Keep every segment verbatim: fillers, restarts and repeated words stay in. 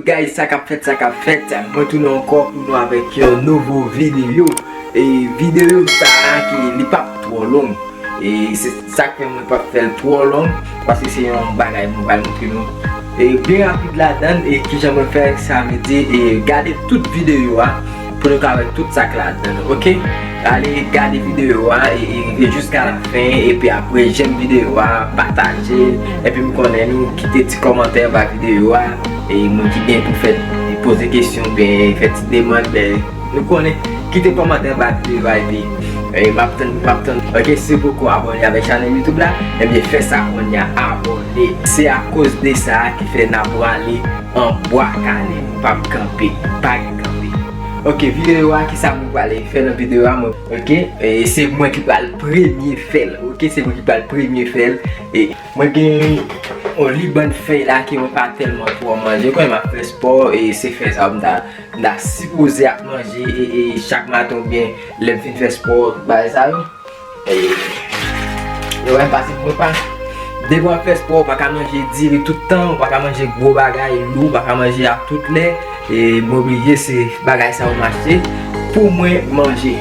Guys, sa k ap fèt, sa k ap fèt, mwen tounen ankò pou nou avèk yon nouvo videyo. E videyo sa a ki li p ap twò long. E se sa k fè mwen p ap fè l twò long, paske se yon bagay mwen pral montre nou. E byen rapid ladan l, e kijan mwen fè, sa vle di, e gade tout videyo a pou nou ka wè tout sa k ladan l, oke? Ale gade videyo a e, e rive jiska la fen, epi apre jèm videyo a, pataje l, epi m konnen nou kite ti kòmantè anba videyo a, e moun ki gen pou fè, poze kesyon, oubyen fè ti demann, ben, nou konnen, kite kòmantè anba videyo a, epi, e, m ap tann, m ap tann. Oke, si w poko abòne avèk chanèl YouTube la, ebyen, fè sa kounye a, abòne. Se akoz de sa ki fè n ap prale an bwa kale, nou p ap kanpe, pa gen kanpe. Oke, videyo a, kisa mwen prale fè nan videyo a, mwen, oke, e se mwen ki pral premye fè l, oke, se mwen ki pral premye fè l, e mwen gen yon libann fèy la ke mwen pa tèlman twò manje, kòm m ap fè spò, e se fèy sa m ta, m ta sipoze ap manje, e, e chak maten oubyen lè m fin fè spò, bagay sa yo. E, e wè, m pase pou repa. Depi w ap fè spò, ou pa ka manje diri tout tan, ou pa ka manje gwo bagay lou, ou pa ka manje a tout lè. E, mwen oblije se bagay sa yo m achte pou mwen manje.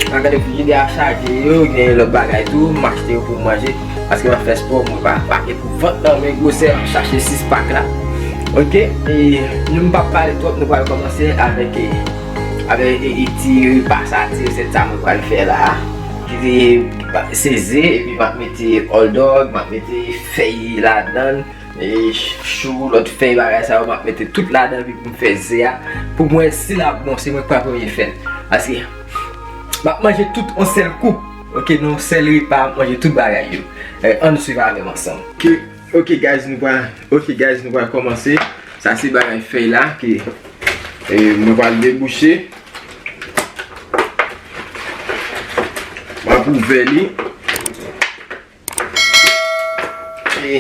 Mwen gade frijidè a chaje yo, gen lòt bagay tou, m achte yo pou m manje. Paske m ap fè spò, mwen pa, pa gen pou vant nan men gwosè, m ap chache sis pak la. Oke, e nou m p ap pale twòp, nou pral kòmanse avèk, e, avèk, e, e ti repa sa, ti resèt sa mwen pral fè la a. Ki se, se ze, epi m ap mete hòldòg, m ap mete fèy ladan l, e chou, lòt fèy bagay sa yo, m ap mete tout ladan l, epi pou m fè ze a. Pou mwen, si l ap bon, se mwen k pral premye fè l. Paske m ap manje tout yon sèl kou. Oke, nan yon sèl repa, m ap manje tout bagay yo. E, ann swiv avè m ansanm. Oke, oke, guys, nou pral, oke, guys, nou pral kòmanse. Sa se bagay fèy la ke, e, mwen pral debouche. M ap ouvè li. E,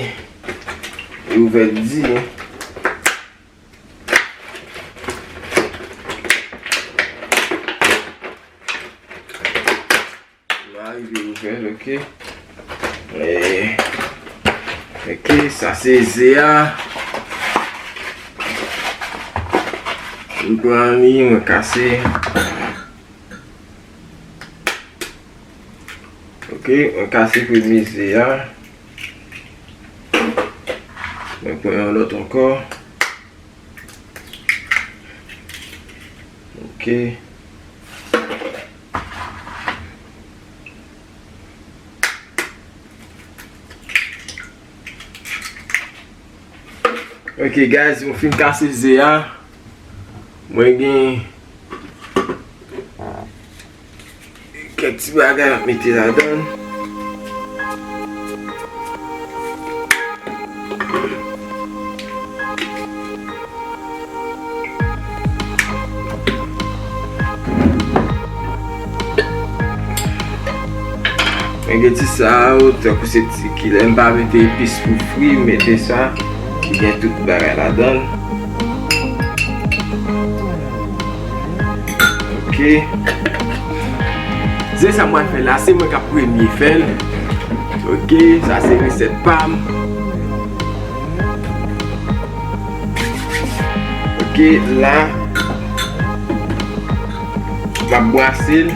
e ouvè l di. M a rive ouvè l, oke. E, oke, sa se ze a. M pran li, mwen kase. Oke, mwen kase premye ze a. Mwen pran yon lòt ankò. Oke. Oke, guys, mwen fin kase ze a. Mwen gen kèk ti bagay m ap mete ladan l. Mwen gen ti sa yo, tankou se ti kilè, m pa mete epis pou fri, m mete sa ki gen tout bagay ladan l. Oke. Ze sa mwen fè la, se mwen k ap premye fè l. Oke, sa se resèt pa m. Oke, la, m ap brase l.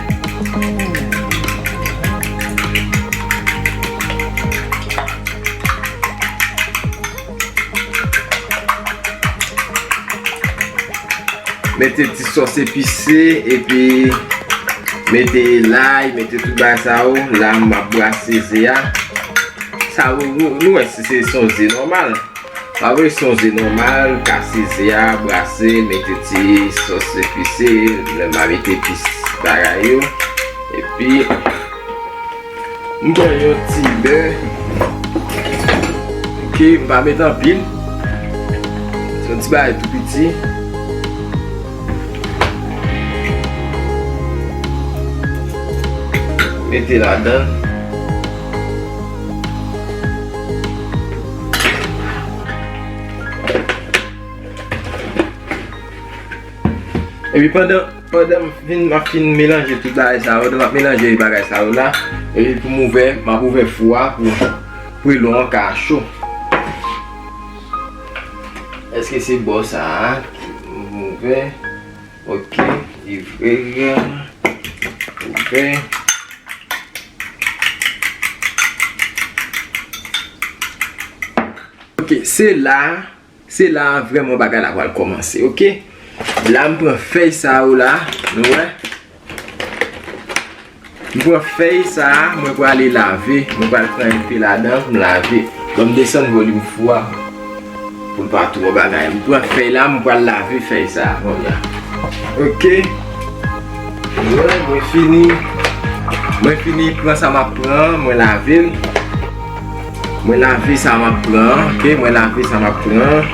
Mete ti sòs epise, epi mete lay, mete tout bagay sa yo. La, m ap brase ze a. Sa, nou, nou, nou wè si se, se yon ze nòmal. Pa vre, se yon ze nòmal, kase ze a, brase, mete ti sòs epise, lè m a mete epis bagay yo. Epi, m pran yon ti bè. Oke, m pa met anpil. Se yon ti bagay tou piti. Mete ladan. Epi pandan, pandan m fin, m ap fin melanje tout bagay sa yo, pandan m ap melanje bagay sa yo la, epi pou m ouvè, m ap ouvè fou a pou, pou dlo an ka cho. E, Èske se bò sa a ki ouvè? Ok, li ouvè. Ouvè. Ok, se la, se la vrèman bagay la pral kòmanse, ok? La, m pran fèy sa yo la, nou wè. M pran fèy sa a, mwen prale lave, mwen pral pran enpe ladan, m lave. Bon, m desann volim fou a pou l pa twò bagay. M pran fèy la, m pral lave fèy sa a kounye a. Ok. Mwen, mwen fini. Mwen fini pran sa m ap pran an, mwen lave l. Mwen lave sa m ap pran an, ok? Mwen lave sa m ap pran an.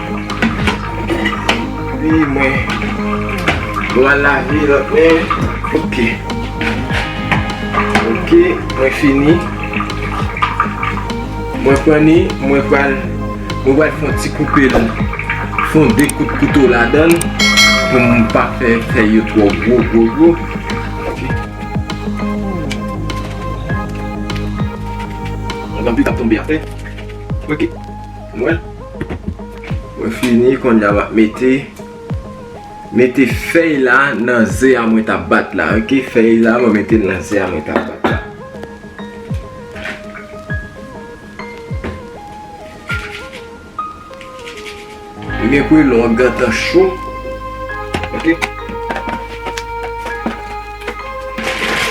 Epi mwen, mwen al lave lòt men. Ok. Ok, mwen fini. Mwen pran li, mwen pral, mwen pral fè yon ti koupe l. Fè yon de kout kouto ladan l pou m pa fè fèy yo twò gwo, gwo, gwo. Ok. Yon anpil k ap tonbe atè. Ok. Mwen, mwen fini, kounye a m ap mete, mete fèy la nan ze a mwen t ap bat la, ok? Fèy la, mwen mete l nan ze a mwen t ap bat la. Ou gen pou longan tan cho. Ok.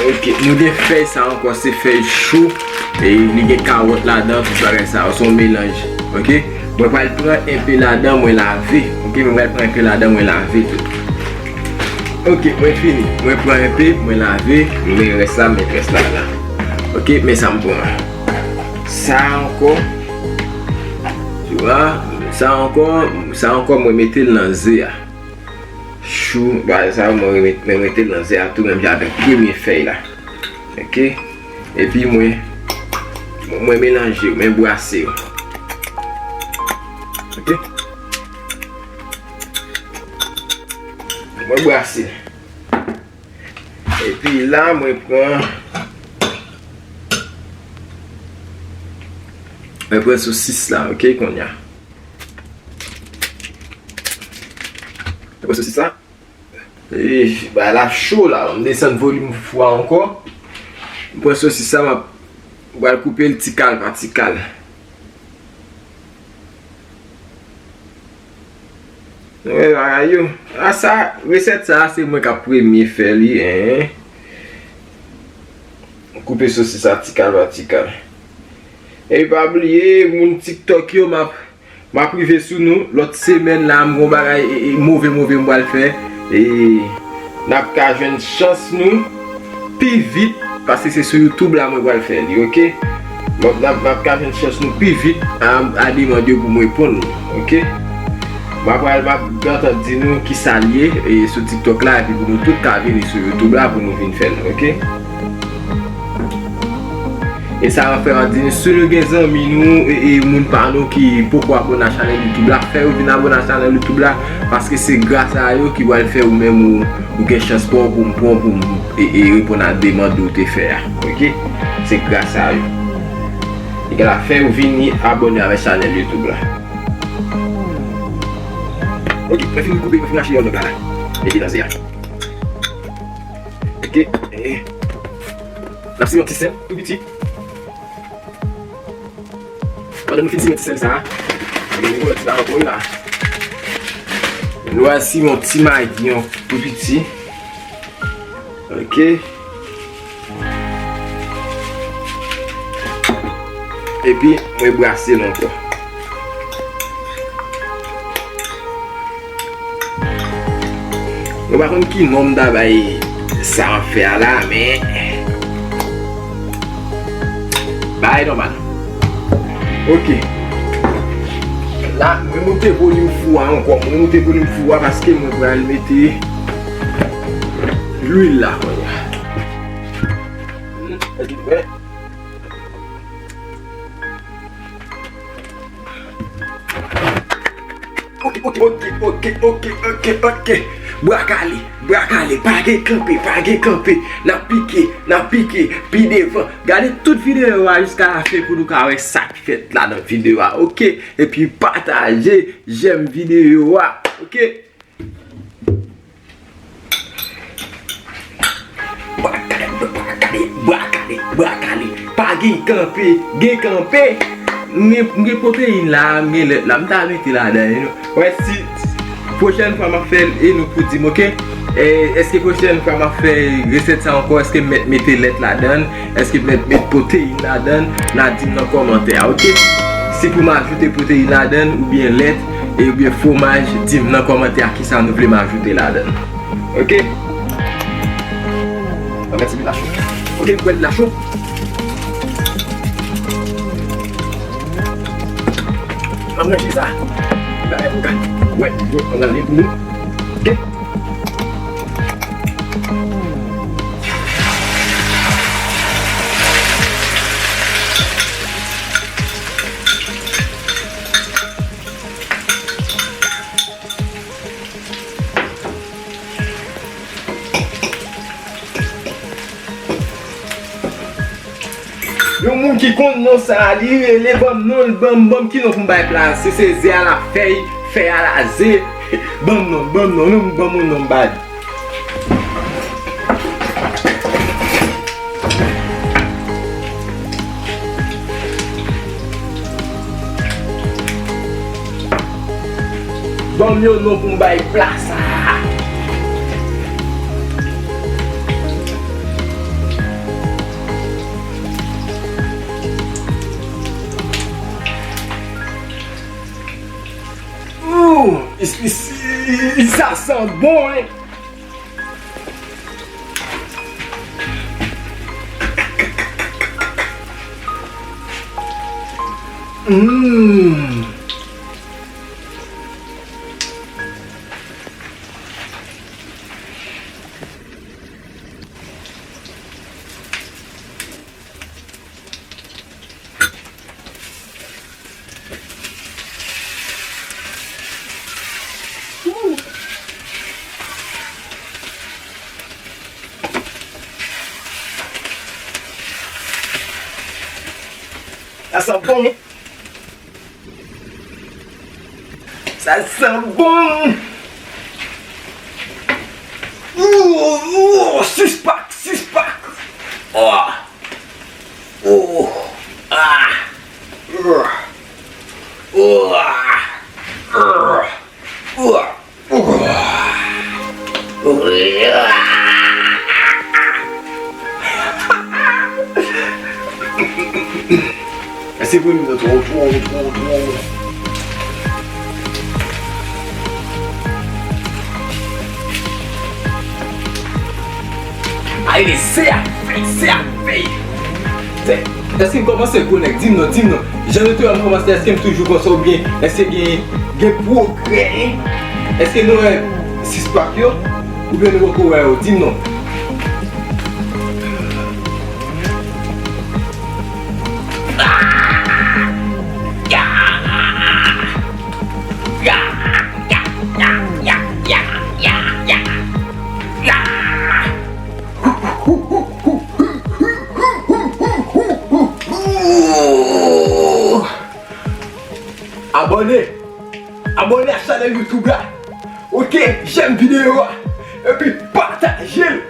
Ok, nou gen fèy sa ankò, se fèy chou. E li gen kawòt ladan, tout bagay sa yo, se yon melanj. Ok. Mwen pral pran enpe ladan, mwen lave. Ok, mwen pral pran enpe ladan, mwen lave tou. Ok, mwen fini. Mwen pran enpe, mwen lave, men rès la, m met rès la la. Ok, men sa m pran. Sa ankò. Tu vois, sa ankò, sa ankò mwen mete l nan ze a. Chou, bagay sa mwen remet, mwen mete l nan ze a tou menm jan avèk premye fèy la. Ok? Epi mwen, mwen melanje yo, mwen brase yo. Ok? Mwen brase. Epi la, mwen pran, mwen pran sosis la, ok, kounye a. Mwen pran sosis la. E, bagay la cho la, m desann volim fou a ankò. M pran sosis la, m ap, m pral koupe l ti kal pa ti kal. Nou wè bagay yo. A sa, resèt sa a, se mwen k ap premye fè li, en. Koupe sosis sa ti kal pa ti kal. E pa bliye, moun TikTok yo, m ap, m ap rive sou nou. Lòt semèn la, m gon bagay, e, e, move, move m pral fè. E, n ap ka jwenn chans nou pi vit, paske se sou YouTube la mwen pral fè li, ok? Bon, n ap, n ap ka jwenn chans nou pi vit a, a demann yo pou m reponn li, ok? M ap pral, m ap gentan di nou kisa l ye, e, sou TikTok la, epi pou nou tout ka vini sou YouTube la pou nou vin fè l, ok? E sa m ap fè, m ap di nou, si nou gen zanmi nou, e, e, moun pa nou ki poko abòne a chanèl YouTube la, fè yo vin abòne a chanèl YouTube la, paske se gras a yo ki pral fè ou menm ou, ou gen chans pa w pou m pran pou m, e, e, reponn a demann ou te fè a. Ok? Se gras a yo. Li ka fè ou vini abòne avèk chanèl YouTube la. Ok, mwen fin koupe, mwen fin rache yon nòg la la. Mete nan ze a. Ok, e, n ap simen yon ti sèl tou piti. Pandan nou fin simen ti sèl sa a, nou gen yon lòt ti bagay ankò wi la. Nou al simen yon ti magi yon tou piti. Ok. Epi, mwen brase l ankò. Mwen pa konn ki non m ta bay sa m ap fè a la, men bagay nòmal. Ok. La, mwen moute volim fou a ankò. Mwen moute volim fou a paske mwen pral mete lwil la kounye a. Ok, mwen. Ok, ok, ok, ok, ok, ok, ok. Bwa kale, bwa kale, pa gen kanpe, pa gen kanpe. N ap pike, n ap pike, pi devan. Gade tout videyo a jiska lafen pou nou ka wè sa k fèt la nan videyo a, oke? Epi pataje, jèm videyo a, oke? Bwa kale, bwa kale, bwa kale, bwa kale. Pa gen kanpe, gen kanpe. M gen, m gen pwoteyin la, m gen lèt la, m ta mete ladan, you know. Wè si pwochèn fwa m ap fè l, e nou pou di m, oke? E, èske pwochèn fwa m ap fè resèt sa ankò, èske m mèt mete lèt ladan l? Èske m mèt met pwoteyin ladan l? N a di m nan kòmantè a, oke? Si pou m ajoute pwoteyin ladan l, oubyen lèt, e oubyen fwomaj, di m nan kòmantè a kisa nou vle m ajoute ladan l. Oke? Mwen mèt sèvi lacho. Oke, m kwè lacho. Mwen manje sa. Bagay pou ka. Wè, mwen gade pou nou. Oke. Yon moun ki konn non sa a, li rele, ban m non l, ban m, ban m ki non pou m bay pla a. Si se ze a l ap fè, fè a l a ze. Ban m non l, ban m non l, non, ban m yon non m ba li. Ban m yon non pou m bay pla sa a. Ooh, is, is, is, sa santi bon, hein? Mm. Sa santi bon, wi. Sa santi bon. Ooh, ooh, sis pak, sis pak. Oh. Oh. Ah. Oh. Oh. Ah. Oh. Mèsi pou nou twò, twò, twò, twò. Ay, se a fèy, se a fèy. Se, èske m kòmanse gwo nèg? Di m non, di m non. Jan nou te wè m kòmanse, èske m toujou konsa oubyen èske gen, gen pwogrè? Èske nou wè sis pak yo? Oubyen nou poko wè yo? Di m non. Abòne! Abòne a chanèl YouTube la! Oke, jèm videyo a! Epi pataje l!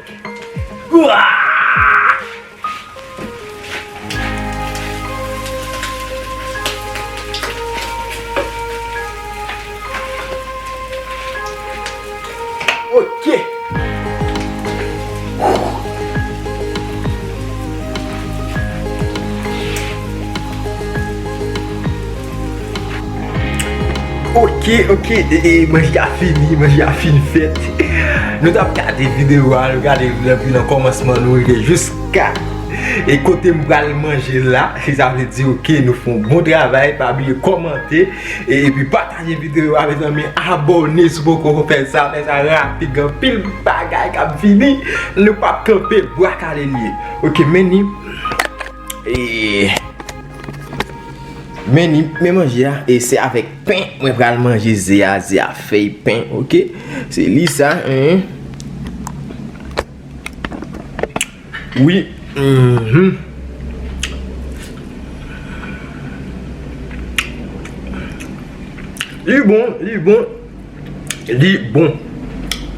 Wa! Oke. Oke, oke, e, e, manje a fini, manje a fin fèt. Nou t ap gade videyo a, nou gade depi nan kòmansman nou rive jiska e kote m pral manje la. Se sa vle di, oke, nou fè yon bon travay, pa bliye kòmante, e, epi pataje videyo a, mezanmi, abòne si w poko fè sa, fè sa rapid, gen anpil bagay k ap vini, nou p ap kanpe, bwa kale l ye. Oke, men ni, e, Men ni men manje a, e se avèk pen mwen pral manje ze a, ze a fèy pen, oke? Se li sa, en. Wi. Mhm. Li bon, li bon. Li bon.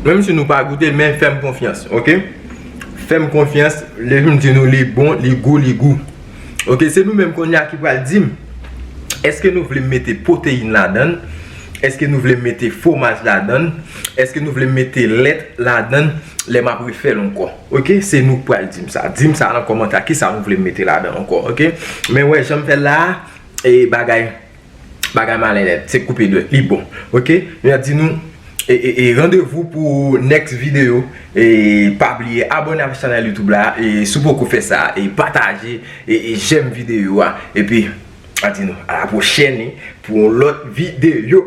Menm si nou pa goute, men fè m konfyans, oke? Fè m konfyans, lè m di nou li bon, li gou, li gou. Oke, se nou menm kounye a ki pral di m, èske nou vle m mete pwoteyin ladan l? Èske nou vle m mete fwomaj ladan l? Èske nou vle m mete lèt ladan l? Lè m ap refè l ankò. Oke, se nou k pral di m sa. Di m sa nan kòmantè, kisa nou vle m mete ladan l ankò, oke? Men wè, jan m fè l la a, e bagay, bagay malen nèt, se koupe dwèt, li bon, oke? Nou ap di nou, e, e, e randevou pou next video, e pa bliye abòne avèk chanèl YouTube la, e si w poko fè sa, e pataje, e, e jèm videyo a, epi, a di nou, a la pwochèn, e pou yon lòt videyo.